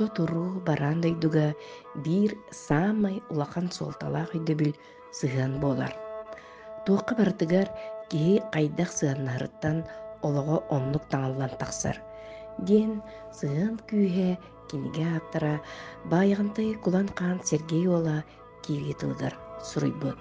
Орто туруу бараан дойдуга биир саамай улахан суолталаах өйдөбүл сыһыан буолар. Туохха барытыгар киһи хайдах сыһыаннаһарыттан олоҕо оннук таҥыллан тахсар, диэн сыһыан күүһэ кинигэ ааптара Баайаҕантай Кулан Хаан Сергей уола киирии тылыгар суруйбут.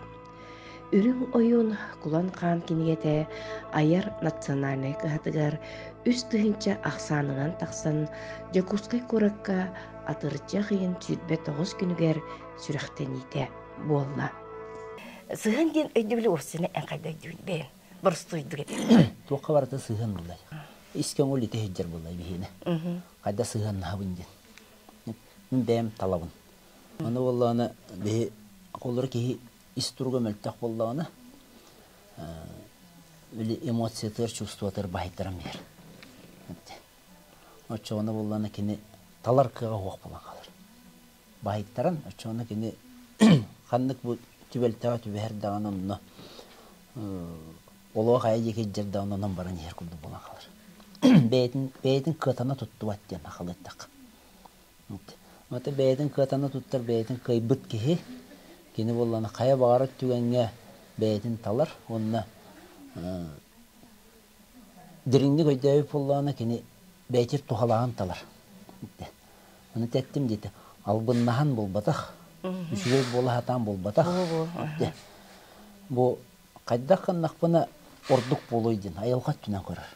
Үрүҥ ойуун Кулан Хаан кинигэтэ айар национальнай кыһатыгар 3000 ахсаанынан тахсан Дьокуускай куоракка атырдьах ыйын 29 күнүгэр сүрэхтэниитэ буолла. Сыһыан диэн өйдөбүлү уопсайынан эн хайда өйдүүн бэйэҥ боростуойдук этиэххэ. Туохха барыта сыһыан буллай. Ис көҥүл ити сылдьар буоллай биһиэнэ. Хайда сыһыаннаһабын диэн. Мин бэйэм талабын. Аны буоллаҕына биһи холлор киһи ис туруга мөлтөх буоллаҕына били эмоциятыгар, чувствотыгар баһыйтаран биэр. Оччоҕуна буоллаҕына кини талар кыаҕа суох буолан хаалар. Баһыйтаран, оччоҕуна кини ханнык бу түбэлтэҕэ түбэһэр даҕаны онно олоҕо хайа диэки илдьэр даҕаны онон баран иһэр курдук буолан хаалар. Бэйэтин бэйэтин кыатана туттубат диэн сахалыы эттэххэ. Ата бэйэтин кыатана туттар, бэйэтин кыайбыт киһи, кини буоллаҕына хайа баҕарар түгэҥҥэ бэйэтин талар уонна дириҥник өйдөөбүт буоллаҕына кини бэйэтин туһалааҕын талар. Ону тэттим диэтэ, албыннаһан буолбатах, үчүгэй буола сатаан буолбатах. Бу хайдах гыннахпына ордук буолуой диэн айылҕа өттүнэн көрөр.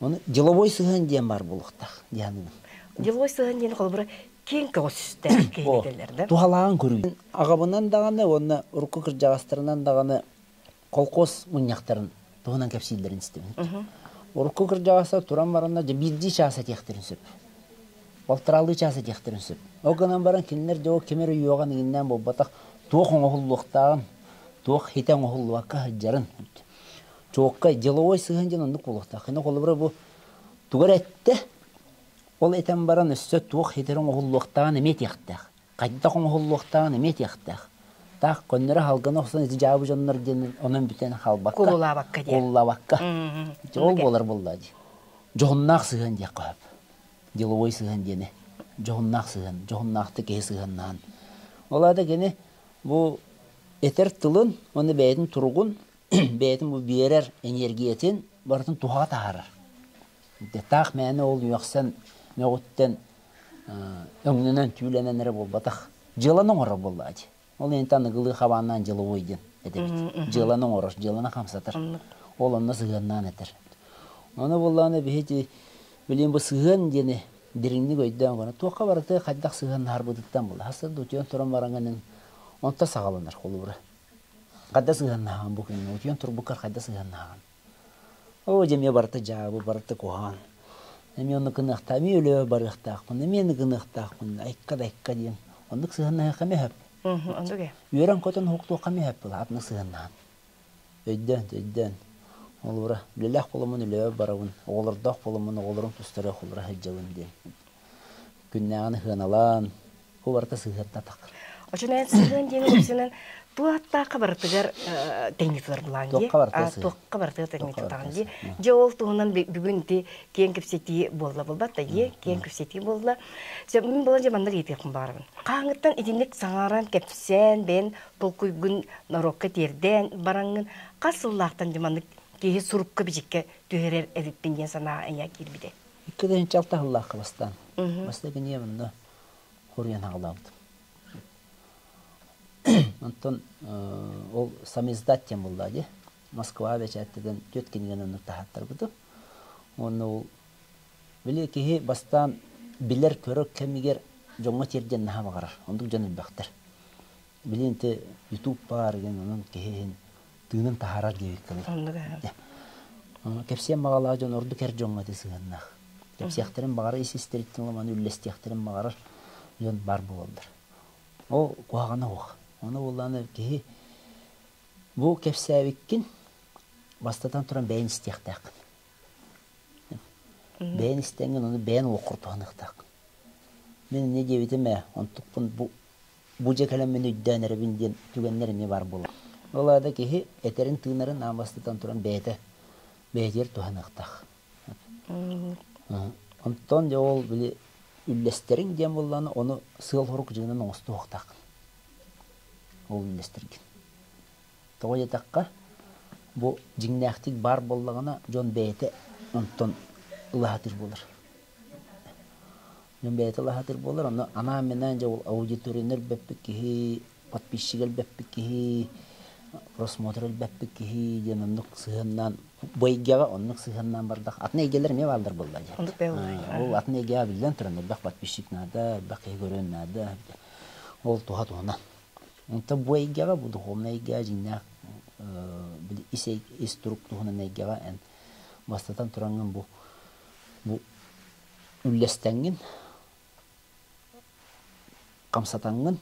Ону деловой сыһыан диэн баар буолуохтаах дии саныыбын. Деловой сыһыан диэн холобура киэҥ көҕүстээх киһини этэллэр да? Туһалааҕын көрүү. Аҕабынан даҕаны уонна урукку кырдьаҕастарынан даҕаны колхоз мунньахтарын туһунан кэпсииллэрин истэбин. Урукку кырдьаҕастар туран бараннар дьэ биирдии чаас этиэхтэрин сөп. Балтараалыы чаас этиэхтэрин сөп. Ол гынан баран кинилэр дьэ ол ким эрэ үөҕэн иҥиннээн буолбатах туох оҥоһуллуохтааҕын, туох хитэ оҥоһуллубакка сылдьарын чуолкай деловой сыһыан диэн оннук буолуохтаах. Кини холобура бу тугу эрэ эттэ, ол этэн баран өссө туох хитэри оҥоһуллуохтааҕын эмиэ этиэхтээх. Хайдах оҥоһуллуохтааҕын эмиэ этиэхтээх. Таах көннөрү халгана охсон ити дьаабы дьоннор диэн онон бүтэн хаалбакка. Кулулаабакка диэн. Кулулаабакка. Ол буолар буолла дии. Дьоһуннаах сыһыан диэххэ сөп. Деловой сыһыан диэни. Дьоһуннаах сыһыан, дьоһуннаахтык киһи сыһыаннаһан. Ол аата кини бу этэр тылын уонна бэйэтин туругун, бэйэтин бу биэрэр энергиятын барытын туһаҕа таһаарар. Таах мээнэ ол үөхсэн, мөҕүттэн өҥнөнөн, түүлэнэн эрэ буолбатах. Дьыаланы оҥорор буоллаҕа дии. Ол иһин аныгылыы хабааннаан деловой диэн этэбит. Дьыаланы оҥорор, дьыаланы хамсатар. Ол онно сыһыаннаан этэр. Ону буоллаҕына биһи билигин бу сыһыан диэни дириҥник өйдөөн көрөн, туохха барыта хайдах сыһыаннаһарбытыттан буолла. Хас да утуйан туран бараҥҥын онто саҕаланар холобура. Хайда сыһыаннаһаҕын бу күҥҥэ, утуйан турбуккар хайда сыһыаннаһаҕын? Оо, дьэ эмиэ барыта дьаабы, барыта куһаҕан. Эмиэ оннук гыныахтаах, эмиэ үлэбэр барыахтаахпын, эмиэ аны гыныахтаахпын, айка да айка диэн. Оннук сыһыаннаһыахха эмиэ сөп. Оннук ээ. Үөрэн-көтөн уһуктуохха эмиэ сөп буолар, атыннык сыһыаннаһан. Өйдөөн, өйдөөн. Холобура, үлэлээх буоламмын үлэбэр барабын, оҕолордоох буоламмын оҕолорум тустара холура сылдьабын диэн. Күннээҕини сыаналаан, Бу барыта сыһыаттатах. Очон сыһыан диэн уопсайынан туохтаахха барытыгар тэҥнитилэр булаан дии. Туохха барытыгар тэҥнитилэр дии. Дьэ ол туһунан бүгүн ити киэҥ кэпсэтии буолла буолбат да дии киэҥ кэпсэтии буолла. Мин буолан дьэ маннык ыйытыахпын баҕарабын. Хаһааҥҥыттан итинник саҥаран, кэпсээн, бэйэн толкуйгун норуокка тиэрдэн бараҥҥын хас сыллаахтан дьэ маннык киһи сурукка-бичиккэ түһэрэр эбиппин диэн санаа эйиэхэ киирбитэ? 2 тыһыынча сыллаахха бастаан. Бастакы ийэм онно хоруйан аҕалаабытым. Онтон ол самиздат диэн буолла дии. Москва бэчээттэтэн түөрт кинигэни оннук таһааттарбытым. Уонна ол били киһи бастаан билэр-көрөр кэмигэр дьоҥҥо тиэрдиэн наһаа баҕарар. Оннук дьон элбэхтэр. Билигин ити YouTube баар диэн онон киһи иһин тыынын таһаарар диэбиккэ дылы. Кэпсиэн баҕалаах дьон ордук эр дьоҥҥо ити сыһыаннаах. Кэпсиэхтэрин баҕарар ис-истэриттэн ылан үллэстиэхтэрин баҕарар дьон баар буолаллар. Ол куһаҕана суох. Ону буоллаҕына киһи бу кэпсээбиккин бастатан туран бэйэн истиэхтээххин. Бэйэн истэҥҥин ону бэйэн олоххор туһаныахтааххын. Мин инньэ диэбитим ээ, онтукпун бу бу дьэ кэлэммин өйдөөн эрэбин диэн түгэннэр эмиэ баар буолар. Ол аата киһи этэрин-тыынарын аан бастатан туран бэйэтэ бэйэтигэр туһаныахтаах. Онтон дьэ ол били Үллэстэриҥ диэн буоллаҕына, ону сыал-сорук дьыҥынан оҥостуохтааххын. Ол үллэстэргин. Тоҕо диэтэххэ, бу дьиҥнээхтик баар буоллаҕына, дьон бэйэтэ онтон ылаһатыыр буолар. Дьон бэйэтэ ылаһатыыр буолар, онно анаан-минээн дьэ ол аудиторияны элбэппит киһи, подписчик элбэппит киһи, просмотр элбэппит киһи диэн оннук сыһыаннаан бу эйгэҕэ оннук сыһыаннаан бардах. Атын эйгэлэр эмиэ бааллар буолла дии. Ол атын эйгэҕэ биллэн туран элбэх подписчик наада, элбэх киһи көрүөн наада. Ол туһа туһунан. Онтон бу эйгэҕэ, бу духовнай эйгэҕэ дьиҥнээх били ис, ис турук туһунан эйгэҕэ эн бастатан тураҥҥын бу бу үллэстэҥҥин, хамсатаҥҥын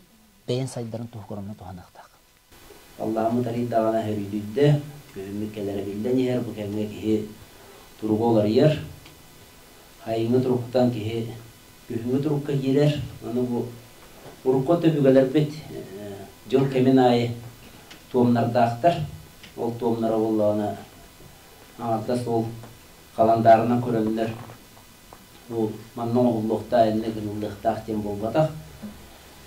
бэйэн сайдарын туһугар онно туһаныахтаах. Аллаһыммыт арыйдаҕына өрүйдүйдэ, күһүммүт кэлэрэ биллэн иһэр, бу кэмҥэ киһи туруга уларыйар. Айыҥҥы туруктан киһи күһүҥҥү турукка киирэр. Аны бу урукку өбүгэлэрбит дьыл кэмин аайы туомнардаахтар. Ол туомнара буоллаҕына аҥардас ол халандаарынан көрөннөр бу манна оҥоһуллуохтаах, иннэ гыныллыахтаах диэн буолбатах.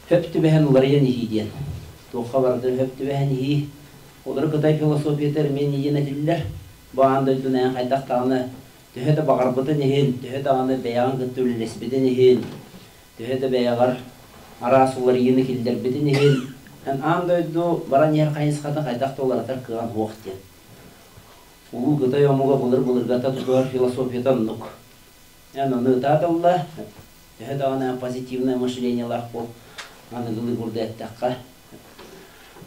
Хөп түбэһэн уларыйан иһии диэн. Туохха барытын хөп түбэһэн иһии. Олору Кытай философията эмиэ иһин этиллэр. Бу аан дойдуну эн хайдах даҕаны төһө да баҕарбытын иһин, төһө даҕаны бэйэҕин кытта үлэлэспитин иһин, төһө да бэйэҕэр араас уларыйыыны киллэрбитин иһин, эн аан дойду баран иһэр хайысхатын хайдах да уларытар кыаҕын суох диэн. Улуу Кытай омуга былыр-былыргата тутуһар философията оннук. Эн ону ытаатылла, төһө даҕаны позитивное мышлениелаах буол, аныгылыы курдук эттэххэ,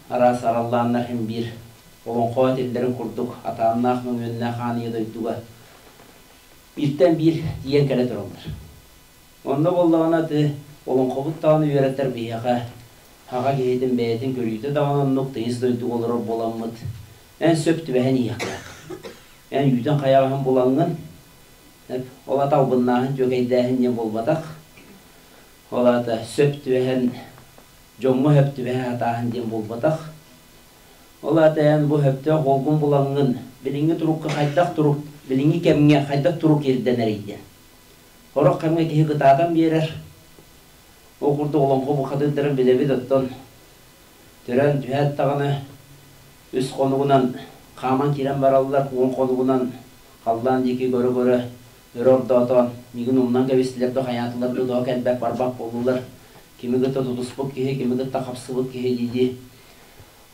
араас араллааннар иһин биир олоҥхо этиллэрин курдук атааннаах мөҥүөннээх аан ийэ дойдуга бииртэн биир тиийэн кэлэ тураллар. Онно буоллаҕына ты олоҥхобут даҕаны үөрэтэр биһиэхэ аҕа киһитин бэйэтин көрүүтэ даҕаны оннук тыйыс дойдуга олорор буоламмыт эн сөп түбэһэн иһиэхтээх. Эн үүтүн хайаҕаһын булаҥҥын ол ата албыннааһын түөкэйдээһин диэн буолбатах. Ол аата сөп түбэһэн дьоҥҥо сөп түбэһэ сатааһын диэн буолбатах. Ол аата эн бу сөптөөх уолгун булаҥҥын билиҥҥи турукка хайдах турук билиҥҥи кэмҥэ хайдах турук ирдэнэрий диэн. Сорох кэмҥэ киһи кытаатан биэрэр. Ол курдук олоҥхо бухатыырдарын билэбит оттон төрөөн түһээт даҕаны үс хонугунан хааман киирэн бараллар, 10 хонугунан халлаан диэки көрө-көрө өрө ордоотоон миигин умнан кэбистилэр да хайаатылар да доо кэлбэт барбат буоллулар. Кими кытта тутуспут киһи, кими кытта хапсыбыт киһи дии-дии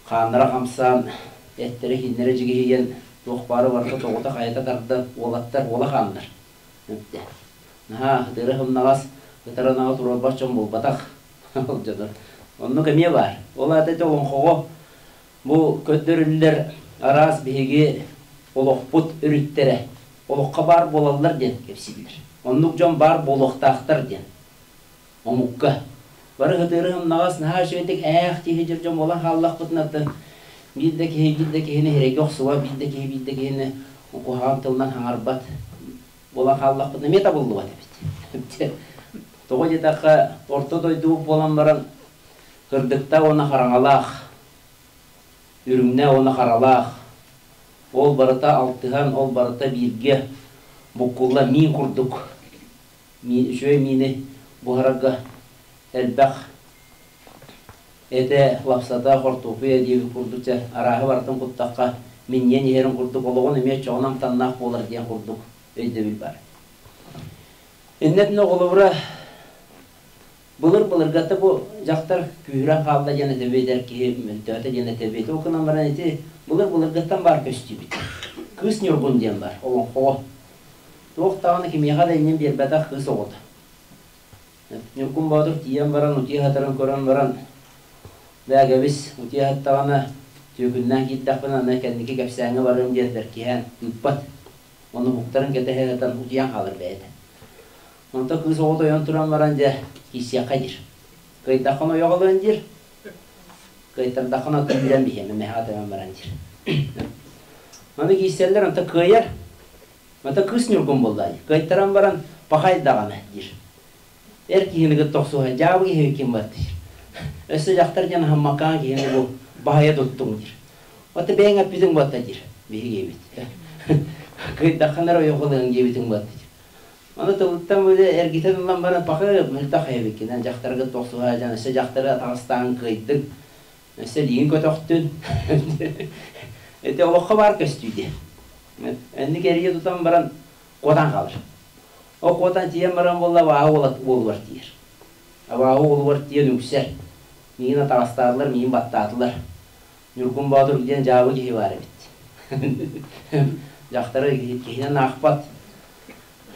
хааннара хамсаан, эттэрэ-хииннэрэ дьигиһийэн, туох баары барыта тоҕута-хайата тардан уолаттар уола хааннар. Наһаа ытыра сымнаҕас, ытар-анаҕа туруорбат дьон буолбатах ол дьонор. Оннук эмиэ баар. Ол аата ити олоҥхоҕо бу көрдөрүллэр араас биһиги олохпут өрүттэрэ олоххо баар буолаллар диэн кэпсииллэр. Оннук дьон баар буолуохтаахтар диэн омукка. Бары ытыыры сымнаҕас наһаа үчүгэйдик ээх киһи дьон дьон буолан хааллахпытына биир да киһи биир да киһини сирэйгэ охсубат, биир да киһи биир да киһини куһаҕан тылынан хаҥарбат буолан хааллахпытына эмиэ табыллыбат эбит. Тоҕо диэтэххэ, орто дойдубут буолан баран кырдыктаах уонна хараҥалаах, үрүҥнээх уонна харалаах, ол барыта алтыһан, ол барыта бииргэ буккулла миин курдук үчүгэй миини буһарарга элбэх этэ, лапсата, хортуоппуйа диэбит курдук дьэ арааһы барытын куттахха минньиэн иһэрин курдук олоҕун эмиэ чоҕун амтаннаах буолар диэн курдук өйдөбүл бар. Иннэтин оҕолорура былыр-былыргата бу дьахтар күүһүрэн хаалла диэн этэбит, эр киһи мөлтөөтө диэн этэбит. Ол гынан баран ити былыр-былыргаттан баар көстүүбүт. Кыыс Ньургун диэн бар олоҥхоҕо. Туох даҕаны кимиэхэ да иннин биэрбэтэх кыыс оҕото. Ньургун Боотур тиийэн баран утуйа сытарын көрөн баран, Бээгэбис, утуйа сыттаҕына түөкүннээн киирдэхпинэ аны кэнники кэпсээҥҥэ барыам диэн бэркиһээн ыыппат. Ону уһуктарын кэтэһэ сытан утуйан хаалар бэйэтэ. Онтон кыыс оҕото ойон туран баран дьэ киирсиэххэ диир. Кыайдаххына ойох ылыан диир, кыайтардаххына күүрэн биһиэмэ мэһэҕэ тэбэн баран диир. Аны киирсэллэр, онтон кыайар. Мата кыыс ньургун буолла дии. Кыайтаран баран пахай даҕаны диир. Эр киһини кытта охсуһа дьаабы киһи ким бар диир. Өссө дьахтар диэн аһыммаккаан киһини бу баһыйа туттуҥ диир. Оттон бэйэҥ эппитиҥ буолта диир. Биһиги эбит. Кыайдаххына эрэ ойох ылыаҥ диэбитиҥ буолта диир. Аны тылыттан били эргитэн ылан баран пахы мөлтөх эбиккин, дьахтаргыт тохсуһа дьон өссө дьахтары атаҕастаан кыайдыҥ, өссө илиигин көтөхтүн. Ити олоххо баар көстүү дии. Энник эрийэ тутан баран куотан хаалар. Ол куотан тиийэн баран буолла абааһы уолугар тиийэр. Абааһы уолугар тиийэн үҥсэр. Миигин атаҕастаатылар, миигин баттаатылар. Ньургун Боотур диэн дьаабы киһи баар эбит. Дьахтары киһинэн аахпат.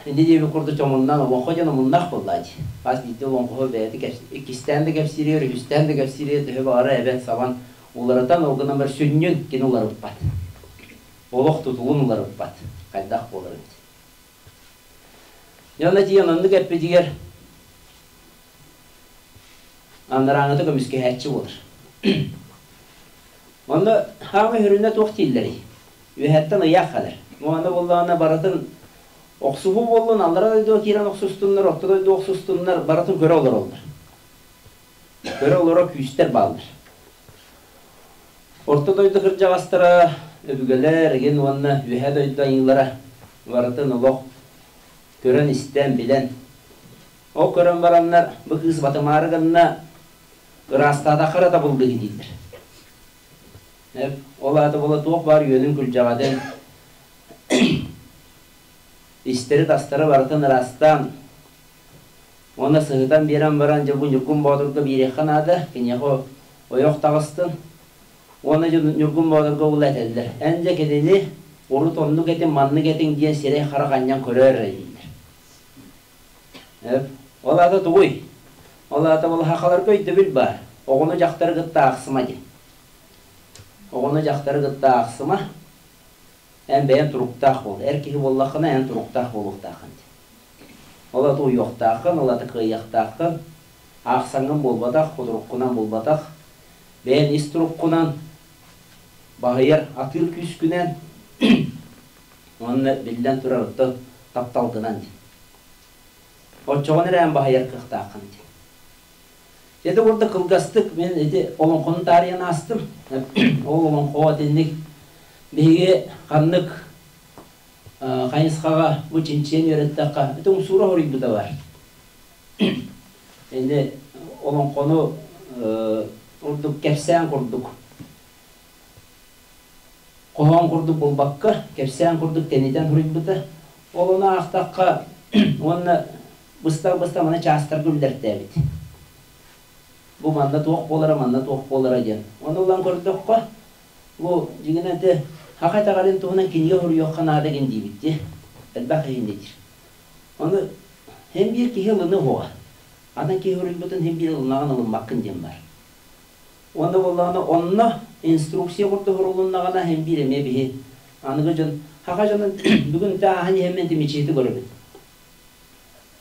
Инди диэбит курдук чомуннан олоҥхо диэн омуннаах буоллаа дии. Хас биирдии олоҥхоһу бэйэтэ иккистээн да кэпсииригэр, үһүстээн да кэпсииригэр төһө баҕара эбэн-сабан уларытан, ол гынан баран сүнньүн кини уларыппат. Олох тутулун уларыппат. Хайдах буолар эбит. Дьэ онно тиийэн оннук эппитигэр анарааҥыта көмүскэһээччи буолар. Онно хаамай сүрүнэ туох дииллэрий? Үөһэттэн ыйаах кэлэр. Уонна буоллаҕына барытын охсуһуу буоллун, аллара дойдуга киирэн охсустуннар, орто дойдуга охсустуннар, барытын көрө олороллор. Көрө олоро күүстэр бааллар. Орто дойду кырдьаҕастара, өбүгэлэр, игин уонна үөһээ дойду айыылара барытын олох көрөн-истэн, билэн Ол көрөн бараннар, бу кыыс батымаары гынна, ыраастаатахха эрэ табыллыыһы дииллэр. Ол аата буола туох баар үөнүн күлдьэҕэтин истэри-тастары барытын ыраастаан уонна сыһытан биэрэн баран, дьэ бу Ньургун Боотурга биэриэххэ наада, киниэхэ ойох таҕыстын. Уонна дьэ Ньургун Боотурга ула этэллэр: эн дьэ кинини урут оннук этиҥ, маннык этиҥ диэн сирэй-харах анньан көрөөр эрэ дииллэр. Ол аата тугуй? Ол аата балаһаахаларга өйдөбүл баар. Оҕону дьахтары кытта аахсыма диэн. Оҕону дьахтары кытта аахсыма. Эн бэйэн туруктаах буол. Эр киһи буоллаххына, эн туруктаах буолуохтааххын диэн. Ол аата уйуохтааххын, ол аата кыайыахтааххын. Аахсаҥҥын буолбатах, кутуруккунан буолбатах. Бэйэн ис туруккунан, баһыйар атыыр күүскүнэн уонна биллэн турар оттон тапталгынан диэн. Оччоҕуна эрэ эн баһыйар кыахтааххын диэн. Ити курдук кылгастык мин ити олоҥхону таарыйан аастым. Ол олоҥхоҕо итинник биһиги ханнык хайысхаҕа бу чинчийэн үөрэттэххэ ити умсуура хоруйбута бар. Ини олоҥхону ордук кэпсээн курдук хоһоон курдук буолбакка, кэпсээн курдук тэнитэн суруйбута. Ол ону аахтахха уонна быстах-быстах маны чаастарга үллэртээбит. Бу манна туох буолара, манна туох буолара диэн. Ону ылан көрдөххө, бу дьиҥинэн ити саха итэҕэлин туһунан кинигэ суруйуохха наада гин диибит дии. Элбэх иһин диир. Ону һин биир киһи ылыны уһуоҕа. Атын киһи суруйбутун һин биир ылынаҕын ылыммаккын диэн бар. Уонна буоллаҕына онно инструкция курдук сурулуннаҕына иһин биир эмиэ биһи аныгы дьон саха дьонун бүгүн тэ ааһан иһэммин ити мечети көрөбүн.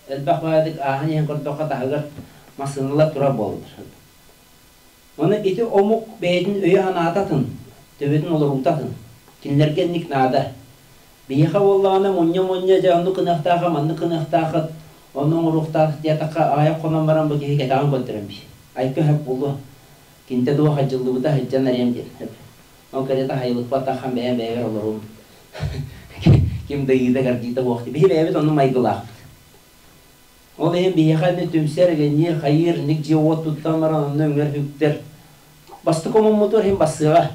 Элбэх баайдык ааһан иһэн көрдөххө таһыгар массыыналар турар буолаллар. Ону ити омук бэйэтин өйө-санаата атын, төбөтүн олоруута атын. Кинилэргэ инник наада. Биһиэхэ буоллаҕына мунньа-мунньа дьэ оннук гыныахтаахха, маннык гыныахтааххыт, онно оҥоруохтаах диэтэххэ аҕыйах хонон баран бу киһи кэтэҕин көрдөрөн биир. Айка өһөк буолуо. Кинитэ дуо хадьыллыбыта сылдьан эриэм диэн. Ол кэриэтэ хайылыкпат тахан бэйэм бэйэбэр олоруум. Ким да ыйыыта-кэрдиитэ суох. Биһи бэйэбит оннук майгылаахпыт. Ол иһин биһиэхэ ини түмсэр, гэнниир, хайыыр, ник дьиэ-уот туттан баран онно үҥэр-үктэр. Бастакы омуммутугар иһин бассыаҕа.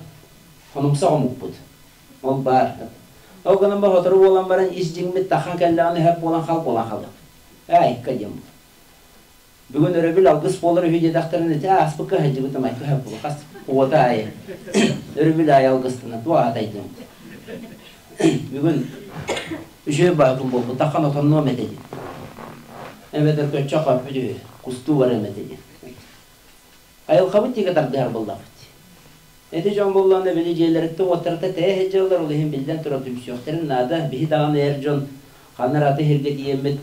Хонумсах омукпут. Ол баар. Ол гынан ба сотору буолан баран ис дьиҥмит тахан кэллэҕинэ өһөп буолан хал буолан хаалыахпыт. Ээ, айка диэн буолар. Бүгүн өрөбүл алгыс буолар үһү диэтэхтэринэ, чэ ааспыкка сылдьыбытым айка өһөп буолар. Хас уота аайы өрөбүл аайы алгыстана туох аатай диэн. Бүгүн үчүгэй баһыкым буолбут, тахан отоннуом этэ диэн. Эбэтэр көччөх көппүт үһү, кустуу барыам этэ диэн. Айылҕабыт диэки тардыһар буоллахпыт. Ити дьон буоллаҕына били дьиэлэриттэн уоттарыта тэйэ сылдьаллар, ол иһин биллэн турар түмсүөхтэрин наада. Биһи даҕаны эр дьон ханна эрэ аты сиргэ тиийэммит,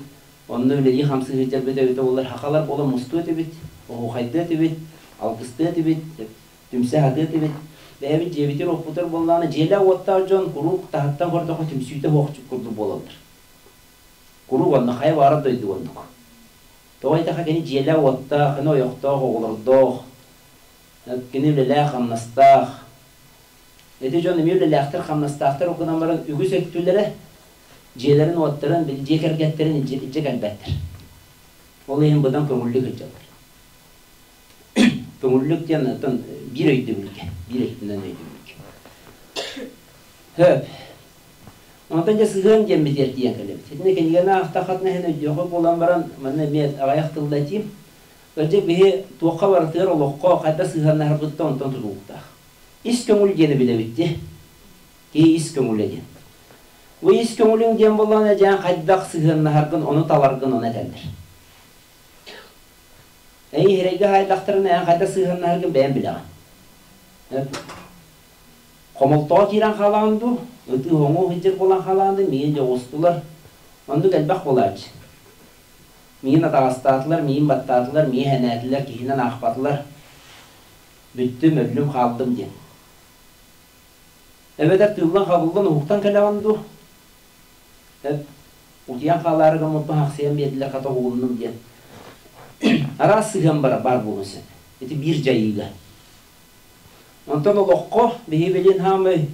онно үлэлии-хамсыы сылдьарбыт эбитэ буоллар, сахалар буолан мустуо этибит, оһуохайдыа этибит, алгыстыа этибит, түмсэ сатыа этибит. Бэйэбит дьиэбитигэр-уоппутугар буоллаҕына, дьиэлээх-уоттаах дьон куруук таһыттан көрдөххө түмсүүтэ суох курдук буолаллар. Куруук онно хайа баҕарар дойду оннук. Тоҕо диэтэххэ кини дьиэлээх-уоттаах, кини ойохтоох, оҕолордоох, кини үлэлээх-хамнастаах. Ити дьон эмиэ үлэлээхтэр-хамнастаахтар гынан баран үгүс өттүлэрэ Дьиэлэрин-уоттарын, били дьиэ кэргэттэрин илдьэ кэлбэттэр. Ол иһин быдан көҥүллүк сылдьаллар. Көҥүллүк диэн оттон биир өйдөбүлгэ, биир өттүнэн өйдөбүлгэ. Хөп. Онтон дьэ сыһыан диэммитигэр тиийэн кэлэбит. Итиннэ кинигэни аахтаххытына иһин өйдүөххэ буолан баран, манна эмиэ аҕыйах тылла этиим. Кырдьык биһи туохха барытыгар олоххо хайдах сыһыаннаһарбыттан онтон тутулуктаах. Ис көҥүл диэни билэбит дии. Киһи ис көҥүлэ диэн. Бу ис көҥүлүҥ диэн буоллаҕына дьээн хайдах сыһыаннаһаргын, ону таларгын ону этэллэр. Эй иһирэйгэ хаайдахтарына эн хайдах сыһыаннаһаргын бэйэм билэҕин. Хомолтоҕо киирэн хаалаҕын дуу, ытыы-хоҥуу сылдьар буолан хаалаҕын дуу, миигин дьоҕустулар. Оннук элбэх буолааччы. Миигин атаҕастаатылар, миигин баттаатылар, миигин сэнээтилэр, киһинэн аахпатылар. Бүттүм, өллүм, хааллым диэн. Эбэтэр тыыллан-хабыллан уһуктан кэлэҕин дуу? Утуйан хаалаары гыммыппын ахсыйан биэрдилэр, хата уһугуннум диэн. Араас сыһыан баар буолуон сөп. Ити биир дьайыыга. Онтон олоххо биһи билин хаамай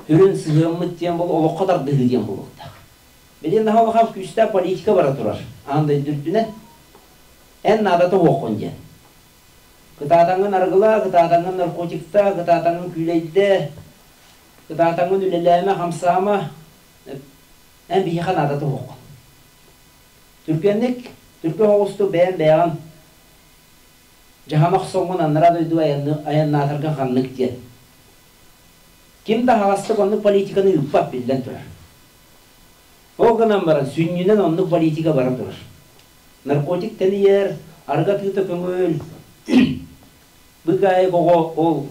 сүрүн сыһыаммыт диэн бол олоххо тардыһыы диэн буолуохтаах. Билин наһаа улахан күүстээх политика бара турар. Аан дойду үрдүнэн эн наадата суоххун диэн. Кытаатаҥҥын арыгылаа, кытаатаҥҥын наркотиктаа, кытаатаҥҥын күүлэйдээ, кытаатаҥҥын үлэлээмэ, хамсаама, эн биһиэхэ наадата суоххун. Түргэнник, түргэн оҕустук бэйэм бэйэҕин дьаһана охсоҥҥун анараа дойдуга айаннаатарга ханнык диэн. Ким да аһаҕастык оннук политиканы ыыппат биллэн турар. Ол гынан баран сүнньүнэн оннук политика бара турар. Наркотик тэнийэр, арыгы атыыта көҥүл. Быыкаайык оҕо ол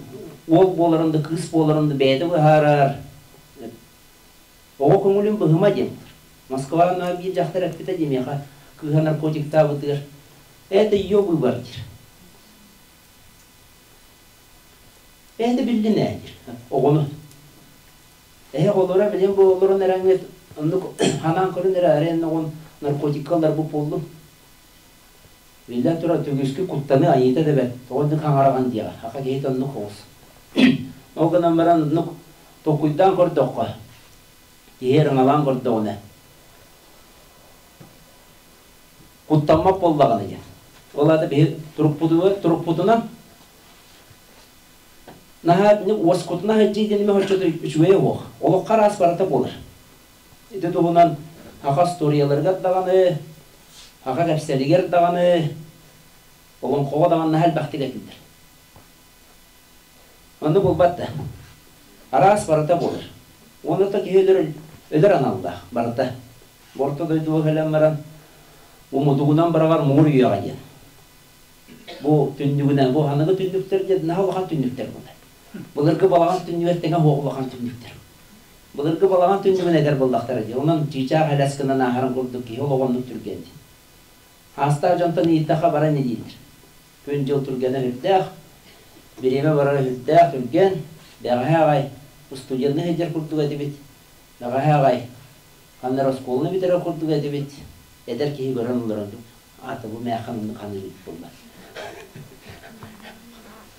уол буоларын да кыыс буоларын да бэйэтэ быһаарар. Оҕо көҥүлүн быһыма диэн. Москва онно биир дьахтар эппитэ дии миэхэ кыыһа наркотиктаабытыгар это ее выбор диир. Бэйэтэ биллин ээ диир оҕону. Эһэ оҕолоро билин бу олорон эрэҥҥит оннук ханаан көрүн эрэ арыйан оҕон наркотикка ылларбыт буоллум. Биллэн турар, түгүскү куттаныы айыыта да бэрт, тоҕо инник хаҥараҕын диэҕэ, аха киһитэ оннук оҕус. Ол гынан баран оннук толкуйдаан көрдөххө, киһи ырыҥалаан көрдөҕүнэ, куттаммат буоллаҕына диэн. Ол аата биһи турукпутунан наһаа уоскутуна сылдьыы диэн оччото үчүгэйэ суох. Олоххо араас барыта буолар. Ити туһунан саха историяларыгар даҕаны, саха кэпсэлигэр даҕаны, олоҥхоҕо даҕаны наһаа элбэхтик этиллэр. Оннук буолбат да. Араас барыта буолар. Уонна да киһи өлөр, өлөр аналлаах барыта. Бу орто дойдуга кэлэн баран, бу мутугунан быраҕар муҥур үйэҕэ диэн. Бу түннүгүнэн, бу аныгы түннүктэр диэн наһаа улахан түннүктэр буолар. Былыргы балаҕан түннүгэр тэҥэ суох улахан түннүктэр. Былыргы балаҕан түннүгүн этэр буоллахтара дии. Онон чыычаах элэс гынан ааһарын курдук киһи олоҕо оннук түргэн дии. Аастаах дьонтон ииттэххэ баран ини дииллэр. Күн-дьыл түргэнэ сүрдээх, бириэмэ барара сүрдээх түргэн, бэҕэһээ аҕай студенныы сылдьар курдук этибит, бэҕэһээ аҕай ханна эрэ оскуоланы бүтэрэр курдук этибит, эдэр киһи көрөн олорон аата бу мээххэ оннук ханыыр эбит буолла.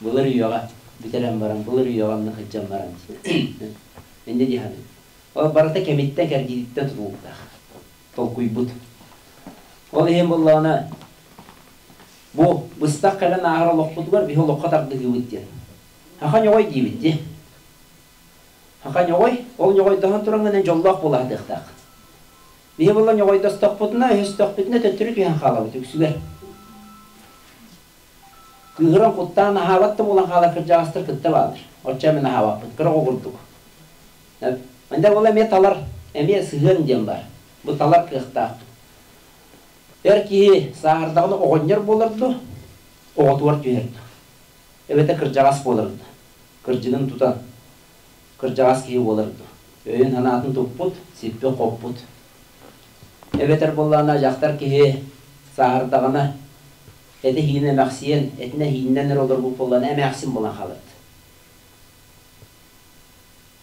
Былыр үйэҕэ бүтэрэн баран, былыр үйэҕэ онно сылдьан баран инньэ дии саныыбын. Ол барыта кэмиттэн кэрдиититтэн тутулуктаах. Толкуйбут. Ол иһин буоллаҕына бу быстах кэлэн ааһар олохпутугар биһи олоххо тардыһыыбыт диэн. Хаха ньоҕой диибит дии. Хаха ньоҕой, ол ньоҕойдоһон тураҥҥын дьоллоох буола сатыахтааххын. Биһи буолла ньоҕойдостохпутуна, өһөстөхпүтүнэ төттөрү түһэн хаалабыт үксүгэр. Кыыһыран куттаан аһаабат да буолан хаалар кырдьаҕастар кытта бааллар. Оччо мин аһаабаппын, кыра оҕо курдук. Манда буолла эмиэ талар, эмиэ сыһыан диэн баар. Бу талар кыахтаахпыт. Эр киһи сааһырдаҕына оҕонньор буолар дуо, оҕотугар түһэр дуо? Эбэтэр кырдьаҕас буолар дуо? Кырдьыгын тутан, кырдьаҕас киһи буолар дуо? Өйүн-санаатын туппут, сиппит-хоппут. Эбэтэр буоллаҕына дьахтар киһи сааһырдаҕына этэ-иһиинэ эмэхсийэн, этинэ-иһиинэн эрэ олорбут буоллаҕына эмээхсин буолан хаалар дуо?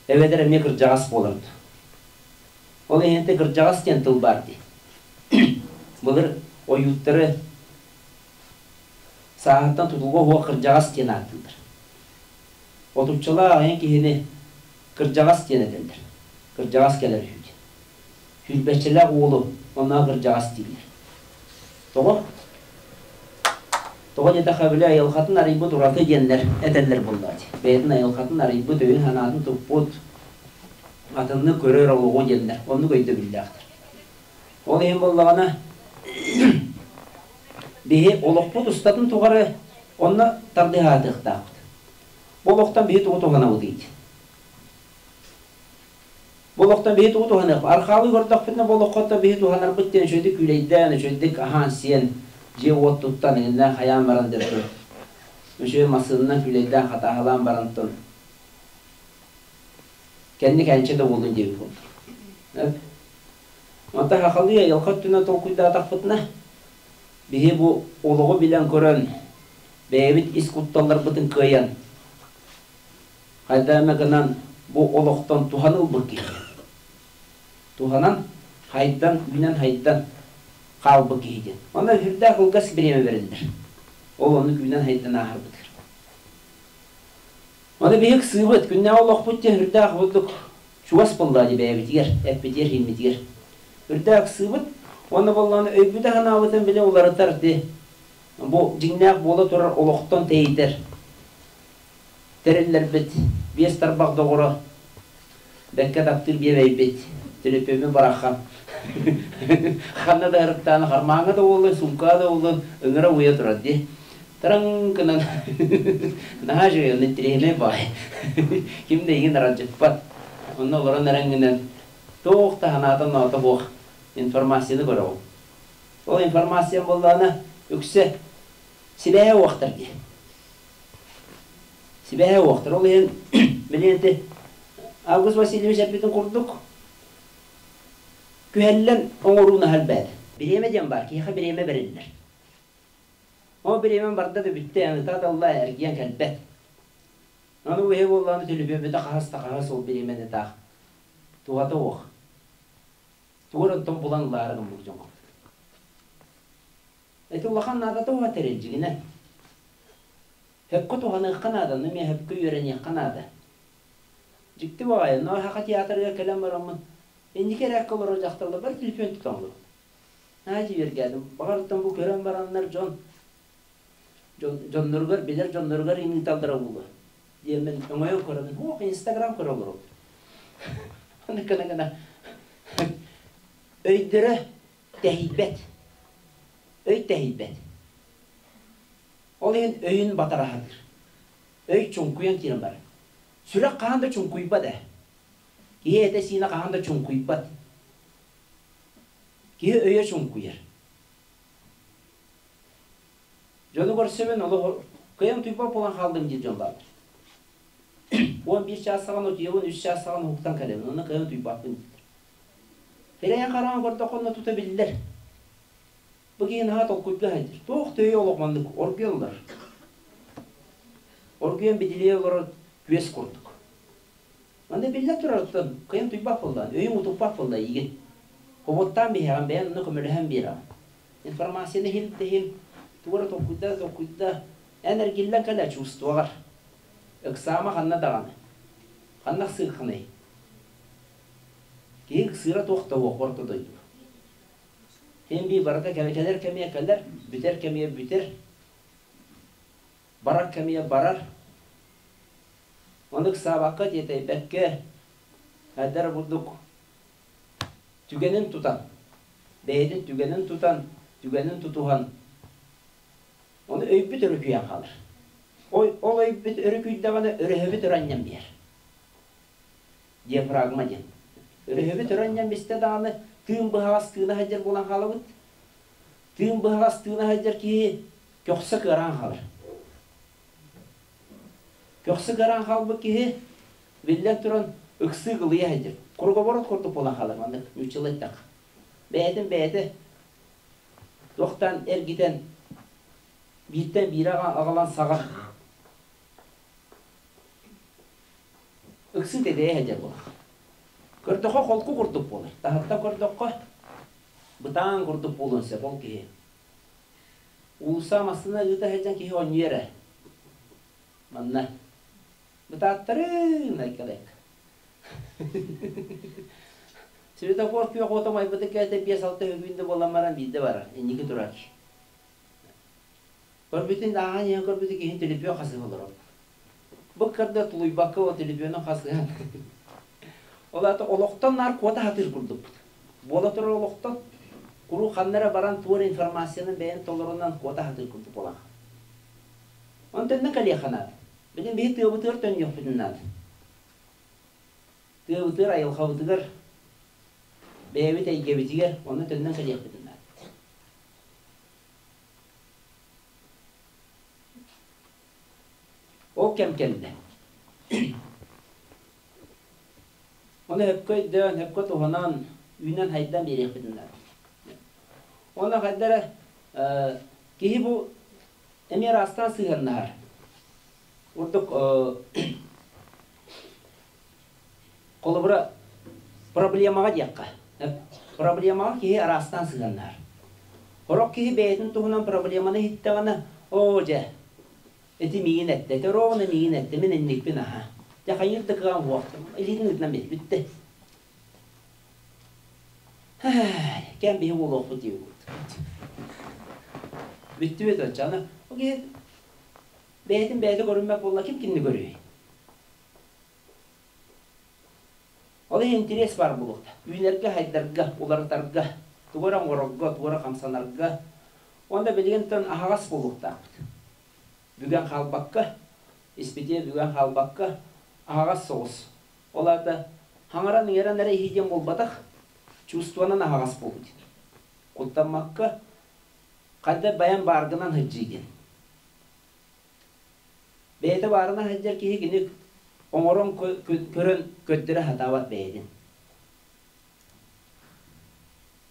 Эбэтэр эмиэ кырдьаҕас буолар дуо? Ол иһин кырдьаҕас диэн тыл баар дии. Былыр ойууттары сааһыттан тутулуга суох кырдьаҕас диэн ааттыыллар. Отуччалаах аҕыйах киһини кырдьаҕас диэн этэллэр. Кырдьаҕас кэлэр үһү диэн. Сүүрбэччэлээх уолу онно кырдьаҕас дииллэр. Тоҕо? Тоҕо диэтэххэ, били айылҕатын арыйбыт ураты диэннэр этэллэр буоллаҕа дии. Бэйэтин айылҕатын арыйбыт, өйүн-санаатын туппут, атыннык көрөр олоҕу диэннэр оннук өйдөбүллээхтэр. Ол иһин буоллаҕына, биһи олохпут устатын тухары онно тардыһаатыахтаахпыт. Бу олохтон биһи тугу туһанабытый? Бу олохтон биһи тугу туһаныахпыт? Архаалыы көрдөхпүтүнэ бу олоххоттон биһи туһанарбыт диэн үчүгэйдик күүлэйдээн, үчүгэйдик аһаан-сиэн, дьиэ-уот туттан, иҥиннээн хайаан баран диэн үчүгэй массыынанан күүлэйдээн хатааһылаан барантан кэнник кэнчэ да буоллун диэбит курдук. Онтон сахалыы айылҕа өттүнэн толкуйдаатахпытына, биһи бу олоҕу билэн-көрөн, бэйэбит ис кутталларбытын кыайан, хайда эмэ гынан бу олохтон туһан ылбыт киһи. Туһанан, хайдан, үүнэн-хайдан хаалбыт киһи диэн. Онно сүрдээх кылгас бириэмэ бэриллэр. Ол оннук үүнэн-хайдан ааһарбытыгар. Ону биһик сыыбыт, күннээҕи олохпут диэн сүрдээх курдук чугас буоллаа дии бэйэбитигэр, эппитигэр, ииммитигэр. Үрдээх сыыбыт, уонна буоллаҕына өйбүтэ-санаабытын били уларытар ди бу дьиҥнээх буола турар олохтон тэйитэр тэриллэрбит биэс тарбах доҕоро бэккэ таптыыр биэбэйбит төлөпүөмү бараххан ханна да ырыктааны хармааҥҥа да буоллун суумкаҕа да буоллун ыҥыра уйа турар дии тараҥ гынан наһаа үчүгэй онно интэриэһинэй баҕайы ким да эйигин аралдьыппат онно олорон эрэҥҥинэн туох да санаата ноото суох информацияны көрөҕүн ол информация буоллаҕына үксэ сибээһэ уохтар дии Сибээһэ уохтар. Ол иһин билиэнти Август Васильевич эппитин курдук күһэллэн оҥоруу наһаа элбээтэ. Бириэмэ диэн баар, киһиэхэ бириэмэ бэриллэр. Ол бириэмэм барда да бүттэ, ыта далла эргийэн кэлбэт. Аны бу иһи буоллаҕына төлөпүөммүтэ хаһыс да хаһыс ол бириэмэни таах туһата уох. Тугу эрэ онтон булан ылаары гыммыт дьон курдук. Ити улахан наадата уһа тэрилдьигинэн. Сөпкө туһаныахха наада, ону эмиэ сөпкө үөрэниэххэ наада. Дьикти баҕайы, но саха театрыгар кэлэн бараммын, инники эрээккэ олорор дьахталлар бары телефон тутан олоробут. Наһаа дьиибэргээдим. Баҕар, бу көрөн бараннар дьон дьонноругар, билэр дьонноругар ыҥыыталлара буолуо диэммин өҥөйөн көрөбүн. Ох, Инстаграм көрө олоробут. Аны гына-гына өйдөрө тэһийбэт. Өй тэһийбэт. Ол иһин өйүн батара сатыыр. Өй чуҥкуйан киирэн барар. Сүрэх хаһан да чуҥкуйбат ээ. Киһи этэ-сиинэ хаһан да чуҥкуйбат. Киһи өйө чуҥкуйар. Дьону көрсөбүн олох кыайан утуйбат буолан хааллым диир дьон бааллар. 11 чаас саҕана утуйабын, 3 чаас саҕана уһуктан кэлэбин, онно кыайан утуйбаппын дииллэр. Кэлэйэн хараҕын көрдөххө онно тута биллэр. Бу киһи наһаа толкуйга сылдьар. Туох төйө олох маннык оргуйан ылар. Оргуйан бидилийэ олорор күөс курдук. Манна биллэ турарыттан кыайан туйбат буоллаҕын, өйүҥ утуппат буолла эйигин. Хобуттаан биһэҕин, бэйэн онно көмөлөһөн биэрэҕин. Информацияны иһин да иһин, тугу эрэ толкуйда толкуйда, эн эргиллэн кэлэ чувствоҕар. Ыксаама ханна даҕаны. Ханна ыксыаххыный? Киһи ыксыыра туох да суох орто дойдуга. Син биир барыта кэлэр кэмиэ кэлэр, бүтэр кэмиэ бүтэр, барар кэмиэ барар. Ону ыксаабакка, тиэтэйбэккэ, хайдах курдук түгэнин тутан, бэйэтин түгэнин тутан, түгэнин тутуһан, ону өйбүт өрүкүйэн хаалар. Ол өйбүт өрүкүйдэҕинэ өрөһөбүт өрө анньан биэр. Диафрагма диэн. Өрөһөбүт өрө анньан бистэ даҕаны тыын быһаҕас тыына сылдьар буолан хаалабыт. Тыын быһаҕас тыына сылдьар киһи көхсө кыараан хаалар. Көхсө кыараан хаалбыт киһи, биллэн туран, ыксыы кылыйа сылдьар. Круговорот курдук буолан хаалар маннык нууччалыы эттэххэ. Бэйэтин бэйэтэ туохтан эргитэн бииртэн биирэ аҕалан саҕар. Ыксыы тэдэйэ сылдьар буолар. Көрдөххө холку курдук буолар. Таһыттан көрдөххө бытаан курдук буолуон сөп ол киһи. Уулусса массыына ыыта сылдьан киһи оонньуйар эрэ. Манна бытааттарын айкалайк. Светофор күөх уота умайбыта кэлтэ 5-6 өһүгүндэ буолан баран биирдэ барар, инники турар. Көрбүтүн ааһан иһэн көрбүтү киһин төлөпүөн хасыһа олорор. Бу кырда тулуйбакка ол төлөпүөнүн хасыһан. Ол аата олохтон наар куота сатыыр курдукпут. Буола турар олохтон куруук ханна эрэ баран туор информацияны бэйэн толорунан куота сатыыр курдук буолаҕын. Онтон кэлиэххэ наада. Билин биһи тыабытыгар төннүөхпүтүн наада. Тыабытыгар, айылҕабытыгар, бэйэбит эйгэбитигэр онно төннөн кэлиэхпитин наада. Ол кэм кэллэ. Ону өпкө өйдөөн, өпкө туһанан, үүнэн-хайдан биэриэхпитин наада. Уонна хайда эрэ киһи бу эмиэ араастаан сыһыаннаһар. Курдук холобура проблемаҕа диэххэ. Проблемаҕа киһи араастаан сыһыаннаһар. Сорох киһи бэйэтин туһунан проблеманы иһиттэҕинэ, оо дьэ, ити миигин эттэ, ити ровно миигин эттэ, мин инникпин аһа. Дьэ хайыыр да кыаҕым суох, илиитин ыытынан бүттэ. Кэм биһи буолуохпут диэбит. Бүттүбүт оччоҕуна. Ол киһи бэйэтин бэйэтэ көрүммэт буолла, ким кинини көрүөй? Ол иһин интэриэс баар буолуохта. Үүнэргэ, хайдарга, уларытарга, тугу эрэ оҥорорго, тугу эрэ хамсанарга. Уонна билигин тон аһаҕас буолуохтаахпыт. Бүгэн хаалбакка, испитиэ бүгэн хаалбакка, аһаҕас соҕус. Ол аата хаҥаран-иҥэрэн эрэ иһии диэн буолбатах, чувствонан аһаҕас буолуу диэн. Куттаммакка, хайда байан бааргынан сылдьыы диэн. Бэйэтэ баарына сылдьар киһи кини оҥорон көрөн көрдөрө сатаабат бэйэтин.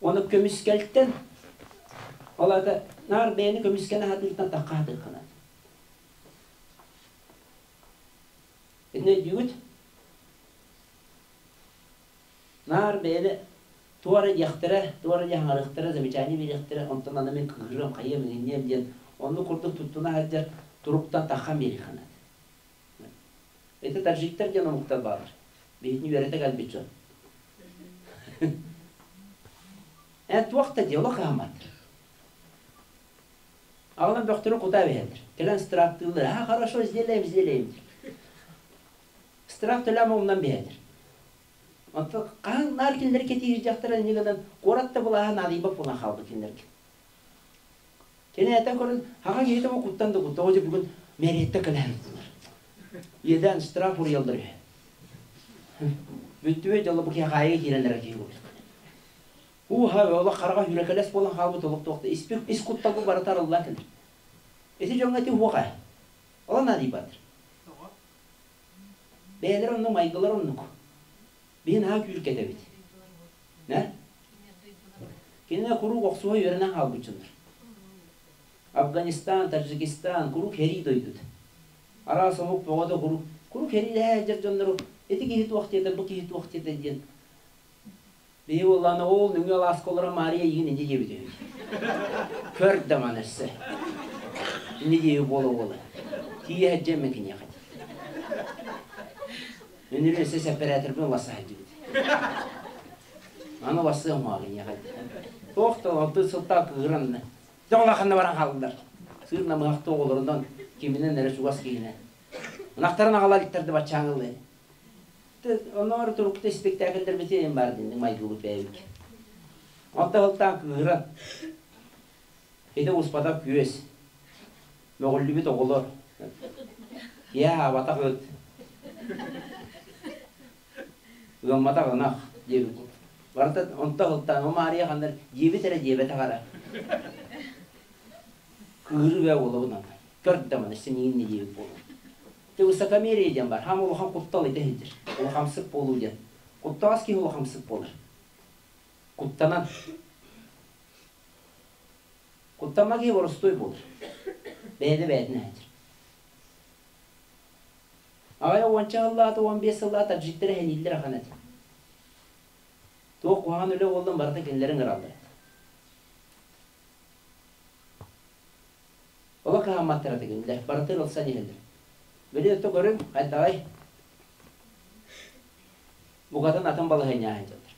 Ону көмүскэлтэн, ол аата наар бэйэни көмүскэнэ сатыыртан тахха сатыаххына. Итини өйдүүгүт? Наар бэйэни туох эрэ диэхтэрэ, туох эрэ хаҥарыахтара, замечание биэриэхтэрэ, онтон аны мин кыыһырыам, хайыам, иҥинниэм диэн оннук курдук туттуна сылдьар туруктан таххан биэриэххэ наада. Это таджиктар диэн омуктар бааллар. Биһитини үөрэтэ кэлбит дьон. Эн туох да дело хаамат. Аҕалан бөхтөрү кутаа биһэллэр. Кэлэн страхтыыллар. А, хорошо, сделаем, сделаем. Страх төлөм умнан биһэллэр. Онтон хаһан наар кинилэри кэтиир дьахтар инньэ гынан куорат да былааһа наадыйбат буолан хаалбыт кинилэргэ. Кини этэн көрөн, хаҕа киһитэ бу куттан да кутта, дьэ бүгүн мэриэттэ кэлэһэн ыттылар. Иэдээн штраф уруйаллар үһү. Бүттүбүт дьолло бу киһи хаайыга киирэн эрэр киһи курдук. Ууха, олох хараҕа хүрекэлэс буолан хаалбыт олох туохта ис кутталбы барыта арыллан кэлэр. Ити дьоҥҥо ити уоха. Ол наадыйбаттар. Бэйэлэрэ оннук, майгылара оннук. Биһи наһаа күүркэтэбит. Нэ? Кинилэр куруук охсуһа үөрэнэн хаалбыт дьоннор. Афганистан, Таджикистан куруук сэрии дойдута. Араас омук бөҕөтө куруук куруук сэриилэһэ сылдьар дьоннору ити киһи туох диэтэ, бу киһи туох диэтэ диэн Биһи буоллаҕына ол нөҥүө алааска олорон Маарыйа эйигин инньэ диэбит үһү. Көр да маны өссө. Инньэ диэби буола-буола. Тиийэ сылдьыам мин киниэхэ. Үнүрү өссө сэппэрээтэрбин уларса сылдьыбыт. Аны уларсыам уһаа киниэхэ. Туох да онтун сылтаан кыыһыран дьэ улаханна баран хааллылар. Сыыр намыһахта оҕолорунан киминэн эрэ чугас киһинэн. Ынахтарын аҕала иликтэр да баччааҥыллыы. Оннооҕор турукта испиктээкиллэрбитин баар динник майгыбыт бэйэбит. Онто сылтаан кыыһыран, ити успатах күөс, мөҕүллүбүт оҕолор, киһи аһаабатах ыт, ыамматах ынах диэбит курдук. Барыта онто сылтаан, о Маарыйа ханна диэбит эрэ диэбэтэх эрэ. Кыыһырыы бээ буолабын аны. Көр да маны синиин диэбит буолуом. Ты высокомерие диэн бар. Хаам улахан куттал ити сылдьар. Улахамсык буолуу диэн. Куттаҕас киһи улахамсык буолар. Куттанан. Куттамма киһи боростуой буолар. Бэйэтэ бэйэтинэ сылдьар. Аҕай уонча сыллаата, 15 сыллаата таджиктар эһэнииллэр ахан этэ. Туох куһаҕан үлэ буоллун барыта кинилэри ыҥыраллар. Олох кыһамматтара тигиннилэр, барытын ылсан иһэллэр. Били өттө көрүҥ, хайдаҕай? Букатын атын балаһыанньа сылдьаллар.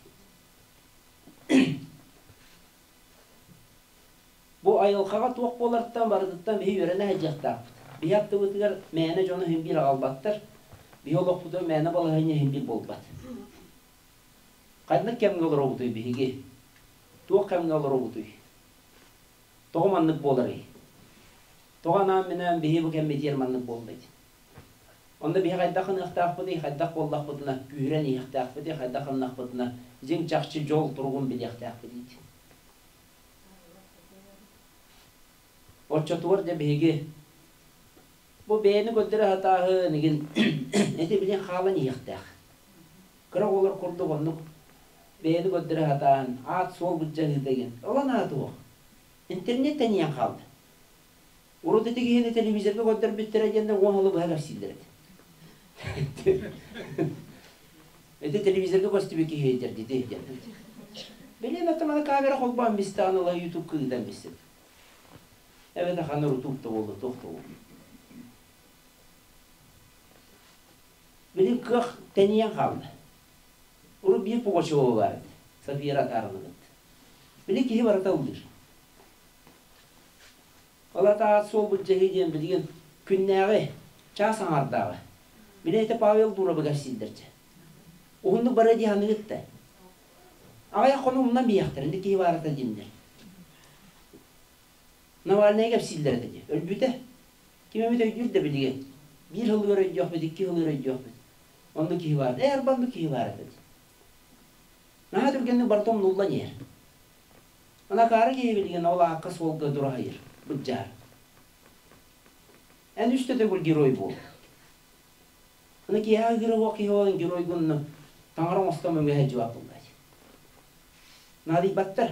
Бу айылҕаҕа туох буолартан барытыттан биһи үөрэнэ сылдьыахтаахпыт. Биһи аттыбытыгар мээнэ дьону иһин биир аҕалбаттар, биһи олохпутугар мээнэ балаһыанньа иһин биир буолбат. Ханнык кэмҥэ олоробутуй биһиги? Туох кэмҥэ олоробутуй? Тоҕо маннык буоларый? Тоҕо анаан-минээн биһи бу кэммитигэр маннык буоллай? Онно биһи хайдах гыныахтаахпытый, хайдах буоллахпытына күүһүрэн иһиэхтээхпитий, хайдах гыннахпытына дьиҥ чахчы дьол туругун билиэхтээхпитий? Оччотугар дьэ биһиги бу бэйэни көрдөрө сатааһын игин эти билин хаалан иһиэхтээх. Кыра оҕолор курдук оннук бэйэни көрдөрө сатааһын, аат-суол былдьаһыыта игин. Ол анаата суох. Интернет тэнийэн хаалла. Урут ити киһини телевизорга көрдөрбүттэрэ диэннэр 10 сылы быһа кэпсииллэр этэ. Ити телевизорга көстүбүт киһи этэр диэн. Билин ата камера холбоон бистаҕын ыла ютубка ыытан бистит. Эбэтэ ханна рутуб да буолла, туох да буолла. Билин кыах тэнийэн хаалла. Урут биир Пугачева баар этэ. София Атаровна Били киһи барыта ыллыыр. Ол аата суол былдьаһыы диэн билигин күннээҕи, чаас аҥаардааҕы. Били этэ Павел Дуровы кэпсииллэрчэ. Уһуннук барыа дии саныгыт да. Аҕыйах хонук умнан биһиэхтэр, инник киһи баарата диэннэр. Навальнайы кэпсииллэр этэ дии. Өлбүтэ. Ким эмит өйдүүр да билигин. Биир сылыгар өйдүөхпүт, икки сылыгар өйдүөхпүт. Оннук киһи баар. Ээ, арбаннык киһи баар этэ дии. Наһаа түргэнник барыта умнуллан иһэр. Анакаары киһи билигин ол аакка суолга дураһыйар, быдьаар. Эн үстэ төгүл герой буол. Аны киэһэ герой киһи буолан геройгун таҥара оҥостон мөҥөһө дьыбаат буллаай. Наадыйбаттар.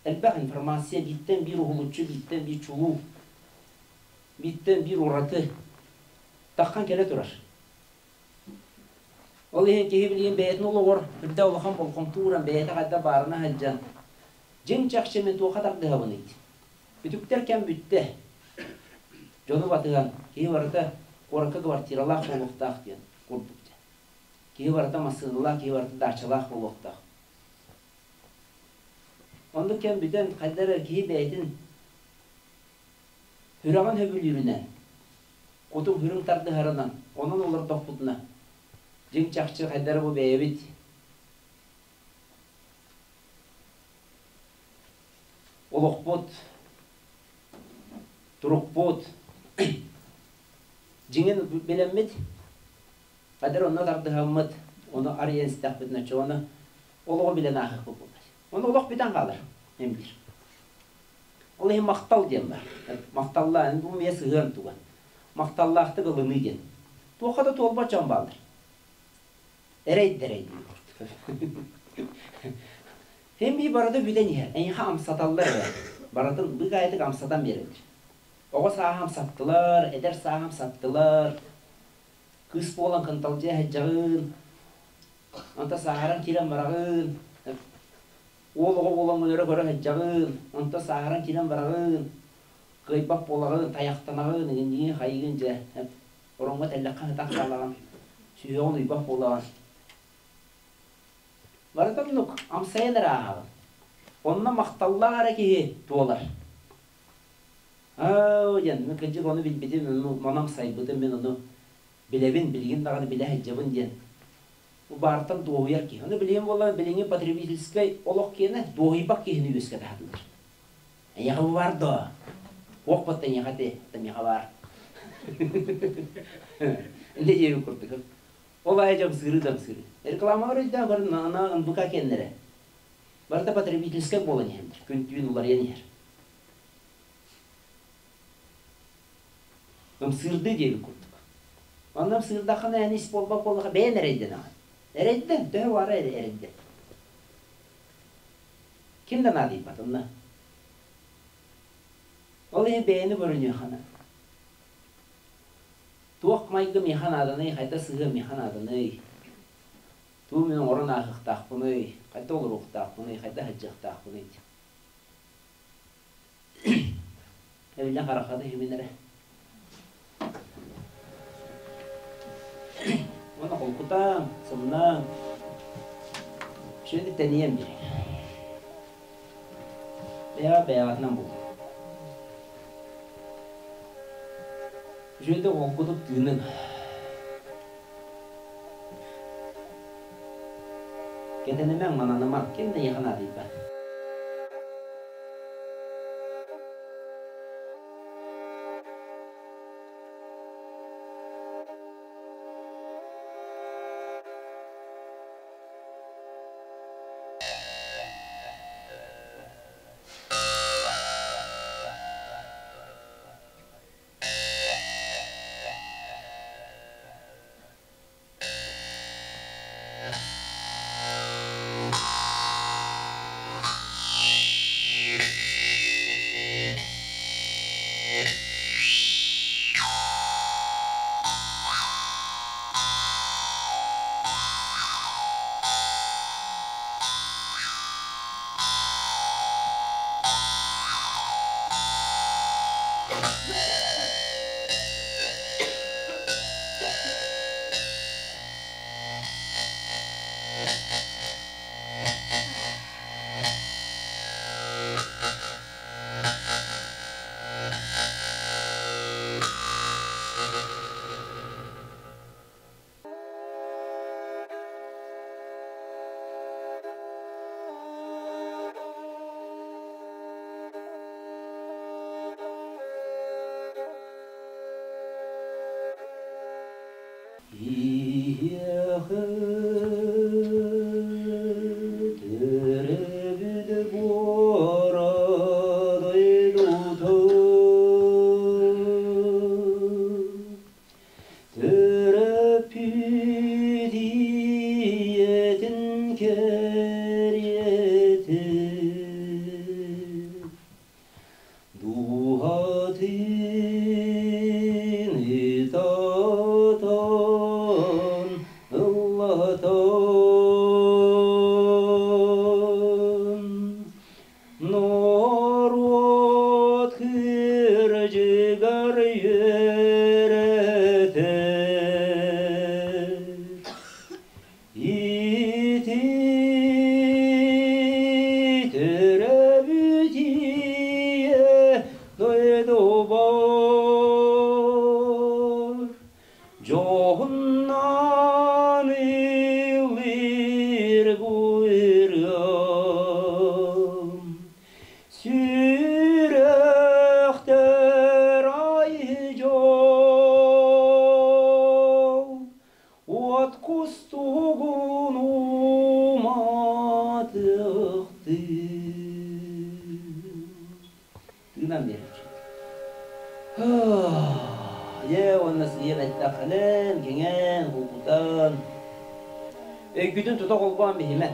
Элбэх информация бииртэн биир уһулуччу, бииртэн биир чулуу, бииртэн биир ураты таххан кэлэ турар. Ол иһин киһи билигин бэйэтин олоҕор үрдэ улахан болҕомто ууран бэйэтэ хайдах баарына сылдьан дьиҥ чахчы мин туохха тардыһабыный? Үтүктэр кэм бүттэ. Дьону батыһан киһи барыта куоракка квартиралаах буолуохтаах диэн курдук. Киһи барыта массыыналаах, киһи барыта даачалаах буолуохтаах. Оннук кэм бүтэн хайда эрэ киһи бэйэтин сүрэҕин сөбүлүүрүнэн, кутун сүрүн тардыһарынан, онон олордохпутуна, дьиҥ чахчы хайда эрэ бу бэйэбит олохпут, турукпут дьиҥин билэммит, хайда эрэ онно тардыһаммыт, ону арыйан истэхпитинэ, оччоҕуна олоҕу билэн ааһыахпыт буолар. Ону олох бүтэн хаалар, эмдир. Ол иһин махтал диэн бар. Махталлаан, бу эмиэ сыһыан туга. Махталлаахтык ылыныы диэн. Туохха да туолбат дьон бааллар. Эрэй-дэрэй диир курдук. Һин бии барыта бүтэн иһэр. Эйиэхэ амсаталлар эрэ. Барытын быыкаайытык амсатан биэрэллэр. Оҕо сааһа амсаттылар, эдэр сааһа амсаттылар. Кыыс буолан кынталдьыйа сылдьаҕын. Онто сааһыран киирэн бараҕын. Уол оҕо буолаҥҥын өрө көрө сылдьаҕын, онтон сааһыран киирэн бараҕын, кыайбат буолаҕын, тайахтанаҕын, иҥинньигин хайыгын дьэ, ороҥҥо тэллэххэ сытан хаалаҕын, сүһүөҕүн уйбат буолаҕын. Барыта оннук, амсайан эрэ ааһаҕын. Онно махталлаах эрэ киһи туолар. Оо диэн, мин кырдьык ону билбитим, ону амсайбытым, мин ону билэбин, билигин даҕаны билэ сылдьабын диэн Бу баартан дуоһуйар киһи. Ону билигин буоллаҕына билиҥҥи потребительскай олох киэнэ дуоһуйбат киһини үөскэтэ сатыыр. Эйиэхэ бу баар дуо? Уох батта эйиэхэ ти, миэхэ баар. Инде диэбит курдук. Ол аайы дьамсыыры дьамсыыры. Рекламалар өйдөөн көрөн ана НБК киэннэрэ. Барыта потребительскай буолан иһэллэр. Күн-түүн уларыйан иһэр. Ымсыырдыы диэбит курдук. Онно ымсыырдаххына эн ис буолбат буоллаха бэйэн эрэйдэнэҕин. Эрэйдэн, төһө баара эрэйдэн. Ким да наадыйбат онно. Ол иһин бэйэни көрүнүөххэ наада. Туох майгы миэхэ нааданый, хайда сыһыа миэхэ нааданый? Тугу мин оҥорон ааһыахтаахпыный, хайда олоруохтаахпыный, хайда сылдьыахтаахпыный диэн. Эбилэ харахата иһимин эрэ. Уонна холкутаан, сымнаан, үчүгэйдик тэнийэн биэр. Бэйэҕэ бэйэҕитинэн буолун. Үчүгэйдик холкутук тыыныҥ. Кэтэнимэҥ, мананымаҥ, ким да эйиэхэ наадыйбат. Киһиэхэ төрөөбүт буора дойдутун Төрөппүт ийэтин кэриэтэ Дууһатын ытатан ыллатан Норуот кырдьыгар үөрэтэр Ити төрөөбүт ийэ дойдубар Дьоһуннаан ыллыыр буйрам, Сүрэхтэр ай дьол, Уот кустугун уматыахтыы. Тыынан биэрээччи. Дьэ уонна сыыйан эттэххинэн, кэҥээн, холкутан, өйгүтүн тута холбоон биһимэ.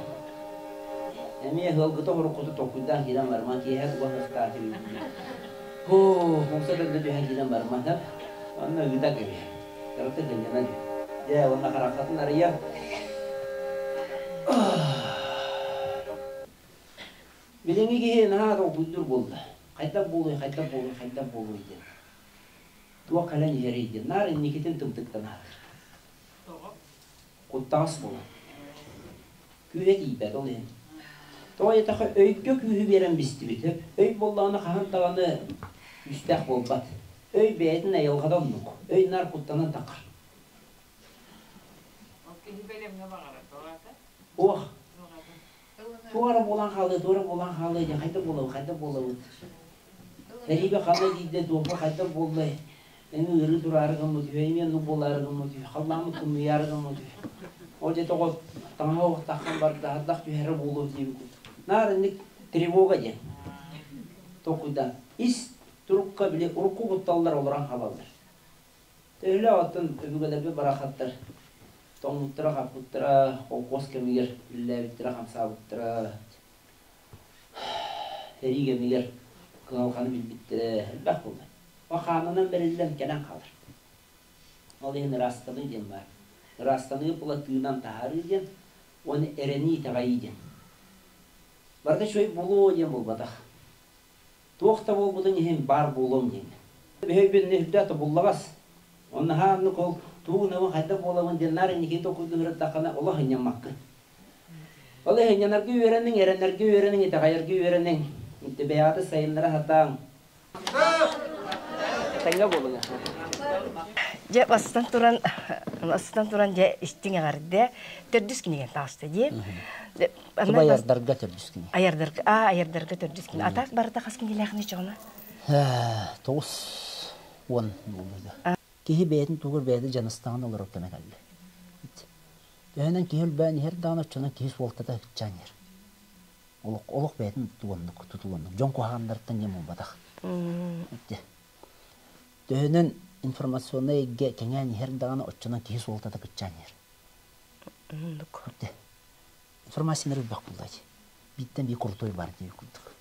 Эмиэ ыалгыта хоруккуту толкуйдаан киирэн барыма, киэһэ туга сыстаах киирбит. Һуу, муҥса төрдө түһэн киирэн барыма, Онно ыыта кэбиһэ. Кырата сынньанан үһү. Дьэ, уонна хараххатын арыйа. Билиҥҥи киһи наһаа толкуйдуур буолла. Хайдах буолуой, хайдах буолуой, хайдах буолуой диэн. Туох кэлэн иһэрий диэн. Наар инникитин тымтыктанаат. Куттаҕас буолан. Күүһэ тиийбэт ол иһин. Тоҕо диэтэххэ өйгө күүһү биэрэн бистибит. Өй буоллаҕына хаһан даҕаны күүстээх буолбат. Өй бэйэтин айылҕата оннук. Өй наар куттанан таххар. Ол киһи бэлэмҥэ баҕарар, тоҕо Ох, туора буолан хаалыа, туора буолан хаалыа диэн хайдах буолабыт, хайдах буолабыт? Сэриигэ ханна тиийдэ, туохха хайдах буоллай? Эми ыарыы тураары гыммыт үһү, эми оннук буолаары гыммыт үһү, халлааммыт тымныйаары гыммыт үһү. Ол дьэ тоҕо таҥаһа уохтаххын барда, ардах түһэрэ буолуо диэбит. Наар инник тревога диэн толкуйдаан. Ис турукка били урукку кутталлар олорон хаалаллар. Төһөлөөх оттон өбүгэлэрбит барахсаттар тоҥмуттара-хаппыттара, холкуос кэмигэр үлэлээбиттэрэ-хамсаабыттара, сэрии кэмигэр кыһалҕаны билбиттэрэ элбэх буолла. Ол хаанынан бэриллэн кэлэн хаалар. Ол иһин ыраастаныы диэн баар. Ыраастаныы була тыынан таһаарыы диэн уонна эрэнии итэҕэйии диэн. Барыта үчүгэй буолуо диэн буолбатах. Туох да буолбутун иһин баар буолуом диэн. Өһөйбүн үрдэ тобуллаҕас. Онно хааннык ол тугу хайдах буолабын диэн наар инники толкуйдуһураттаххына олох ынньаммаккын. Ол иһин үөрэниҥ, эрэнэргэ үөрэниҥ, итэҕэйэргэ үөрэниҥ. Бэйэҕитин сайыннара сатааҥ. Тэҥҥэ буолуҥ. Дьэ, бастан туран, бастан туран дьэ истиҥ эҕэрдэ төрдүс кинигэ таҕыста дии. Айардарга төрдүс кинигэ. Айардарга, аа, айардарга төрдүс кинигэ. Ата барыта хас кинигэлээхини чоҕуна? 90 буолбута. Киһи бэйэтин тугур бэйэтэ дьаныстаҕын олорор кэмэ кэллэ. Төһөнөн киһи өлбөөн иһэр даҕаны оччонон киһи суолтата ыччаан иһэр. Олох, олох бэйэтин тутулуннук, тутулуннук. Дьон куһаҕаннарыттан диэн буолбатах. Төһөнөн информационнай эйгэ кэҥээн иһэр даҕаны оччонон киһи суолтата кыччаан иһэр. Оннук. Информацияны элбэх булла дии. Бииртэн биир крутой бар дии курдук.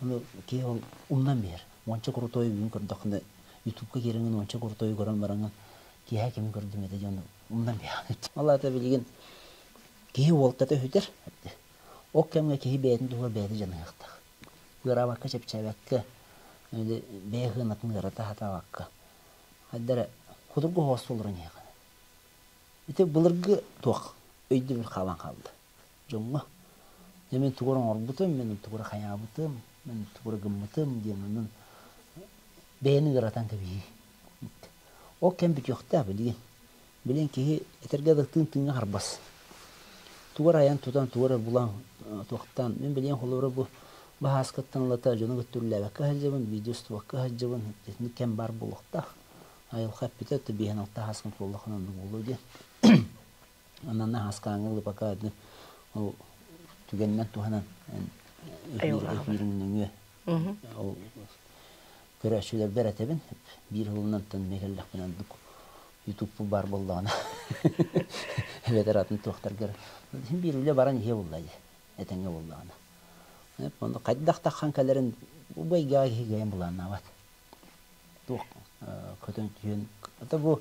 Ону киһи ол умнан биэр. Уонча крутой бүгүн көрдөххүнэ ютубка киирэҥин уонча крутойу көрөн бараҥын киэһэ кими көрдүм этэ диэн умнан биэҕин. Ол аата билигин киһи уолтата үһүтэр. Ол кэмҥэ киһи бэйэтин туһугар бэйэтэ дьаныһыахтаах. Ыараабакка, чэпчээбэккэ, бэйэ сыанатын ыарата сатаабакка, хайда эрэ худургу оһоҕос олорон иһэҕин. Ити былыргы туох өйдөбүл хаалан хаалла дьоҥҥо. Дьэ мин тугу эрэ оҥорбутум, мин тугу эрэ хайаабытым, мин тугу эрэ гыммытым диэн онон бэйэни ыаратан кэбиһии. Ол кэм бүтүөхтээх билигин. Билигин киһи этэргэ дылы тыын тыыҥҥа харбас. Тугу эрэ айан тутан, тугу эрэ булан туохтаан. Мин билигин холобура бу баһааскаттан ылата дьону кытта үлэлээбэккэ сылдьабын, видео устубакка сылдьабын. Итинник кэм баар буолуохтаах. Айылҕа эппитэ, то биэһин алта аһааскын туоллаххына оннук буолуо диэн. Онон аһааскааҥҥа ылы пока ол түгэнинэн туһанан эфириҥ нөҥүө ол көрөөччүлэрбэр этэбин биир сылынан эмиэ кэллэхпинэ оннук ютубпут баар буоллаҕына эбэтэр атын туохтаргар син биир үлэ баран иһиэ буолла дии этэҥҥэ буоллаҕына онно хайдах таххан кэлэрин бу эйгэҕэ киһи кыайан былааннаабат туох көтөн түһэн ата бу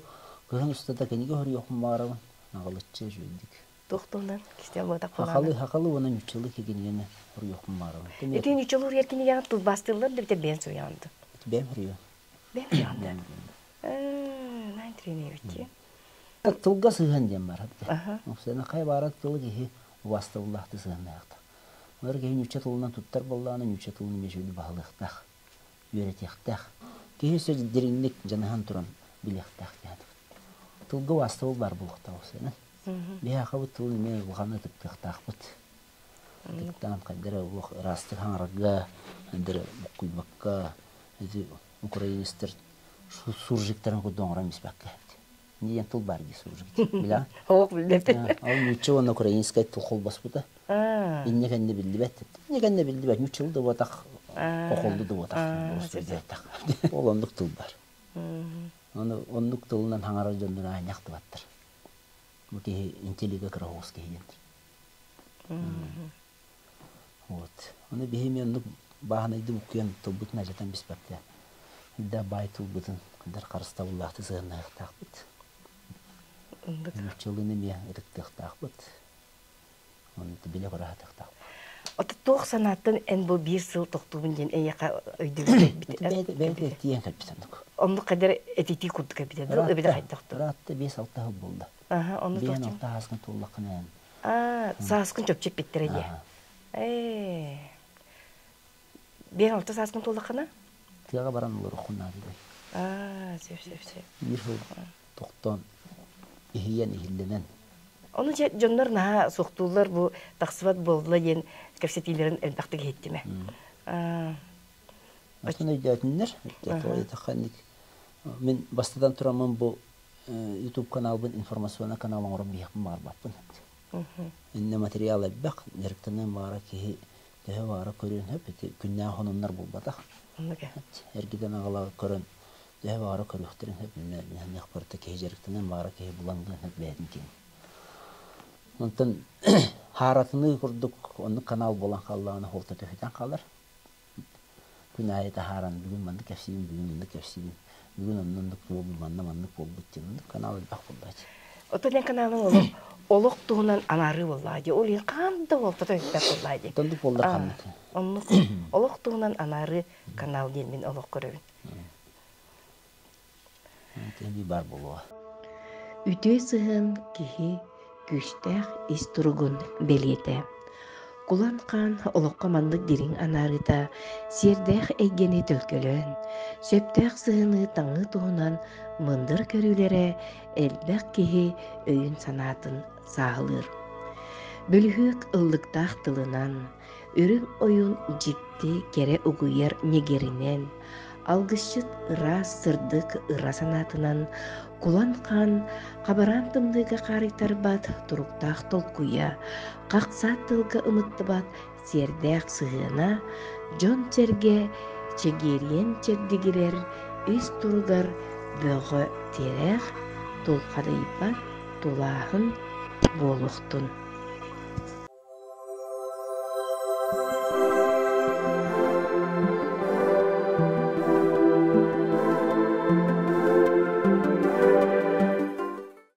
кыһын устата кинигэ хоруйуохпун баҕарабын аҕалыччы үчүгэйдик Туох туһунан кистэл буотах Хахалы, хахалы уонна ньуччалыы кинигэни хоруйуохпун баҕарабын. Ити ньуччалыы уруйар кинигэҕин тылбаастыыллар да битэ бэйэн суруйаҕын дуу? Бэйэм суруйуом. Бэйэм суруйаҕын да? Наан тренербит Тылга сыһыан диэн бар. Сена хай баара тылы киһи убаастабыллаахтык сыһыаннаахтаах. Олор киһи ньучча тылынан туттар буоллаҕына ньучча тылын эмиэ үчүгэйдик баһылыахтаах, үөрэтиэхтээх. Киһи өссө дириҥник дьаныһан туран билиэхтээх диэн. Тылга убаастабыл баар буолуохтаах сыһыанан. Биһиэхэбит тылын эмиэ улаханнык ытыктыахтаахпыт. Ытыктаан хайда эрэ олох ыраастык хаҥарарга, хайда эрэ буккуйбакка, ити украинецтар суржиктарын курдук оҥорон испэккэ диэн тыл баар дии суржик. Билэҕин? Ох, билбэппин. Ол нуучча уонна украинскай тыл холбоспута. Инньэ кэннэ биллибэт. Инньэ кэннэ биллибэт. Нууччалыы да буотах, хохоллуу да буотах. Ол оннук тыл бар. Ону оннук тылынан хаҥарар дьоннор аанньа ахтыбаттар. Бу киһи интеллига кыра оҕус киһи диэн. Вот. Ону биһи эмиэ оннук бааһынайды буккуйан тылбытын алдьатан биспэккэ, да баай тылбытын дар харыстабыллаахтык сыһыаннаһыахтаахпыт. Нууччалыын эмиэ ытыктыахтаахпыт. Ону билэ көрө сатыахтаахпыт. Ото туох санааттан эн бу биир сыл тохтуубун диэн эйиэхэ өйдөбүл кэлбит? Бэйэтэ тиийэн кэлбит оннук. Оннук кадер этитии курдук эбитэ дуу, эбитэ хайдах дуу? Ыраатта 5-6 сыл буолла. Аха, онну Биэһин алта ааскын туоллаххына эн. Аа, сааскын чопчу эппиттэрэ дии. Ээ. 5-6 сааскын туоллаххына? Тыаҕа баран олоруоххун наада дии. Аа, сөп сөп сөп. Биир сыл тохтоон иһийэн иһиллэнэн Ону дьэ дьоннор наһаа суохтууллар бу тахсыбат буолла диэн кэпсэтиилэрин элбэхтик иһиттим ээ. Атын өйдөөтүннэр, диэтэххэ мин бастатан тураммын бу YouTube каналбын информационный канал оҥорон биһиэхпин баҕарбаппын. Иннэ материал элбэх, дьарыктаныан баҕара киһи төһө баҕара көрүөн сөп, ити күннээх хонуннар буолбатах. Эргитэн аҕала көрөн төһө баҕара көрүөхтэрин сөп, иннэ барыта киһи дьарыктаныан баҕара киһи булан ылыан сөп бэйэтин киһин. Онтон хааратыныы курдук оннук канал буолан хааллаҕына холто төһүтэн хаалар. Күн аайы таһааран бүгүн маннык кэпсиибин, бүгүн маннык кэпсиибин, бүгүн онно оннук буолбут, манна маннык буолбут диэн оннук канал элбэх буоллааччы. Оттон эн каналыҥ олох олох туһунан анаарыы буоллаҕа дии. Ол иһин хаан да буолтата өйдөөх буоллаҕа дии. Оннук буоллар ханнык. Оннук олох туһунан анаарыы канал диэн мин олох көрөбүн. Киһи баар буолуоҕа. Үтүө сыһыан киһи күүстээх ис туругун бэлиэтэ. Кулан хаан олоххо маннык дириҥ анаарыыта сиэрдээх эйгэни төлкөлөөн, сөптөөх сыһыаны таҥыы туһунан мындыр көрүүлэрэ элбэх киһи өйүн-санаатын сааһылыыр. Бөлүһүөк ыллыктаах тылынан, үрүҥ ойуун дьикти кэрэ угуйар ньэгиринэн, алгысчыт ыраас сырдык ыра санаатынан Кулан хаан хабараан тымныыга хаарыйтарбат туруктаах толкуйа, хахсаат тылга ымыттыбат сиэрдээх сыһыана, дьон-сэргэ чэгиэрийэн чэбдигирэр ис туругар бөҕө тирэх, тулхадыйбат тулааһын буолуохтун.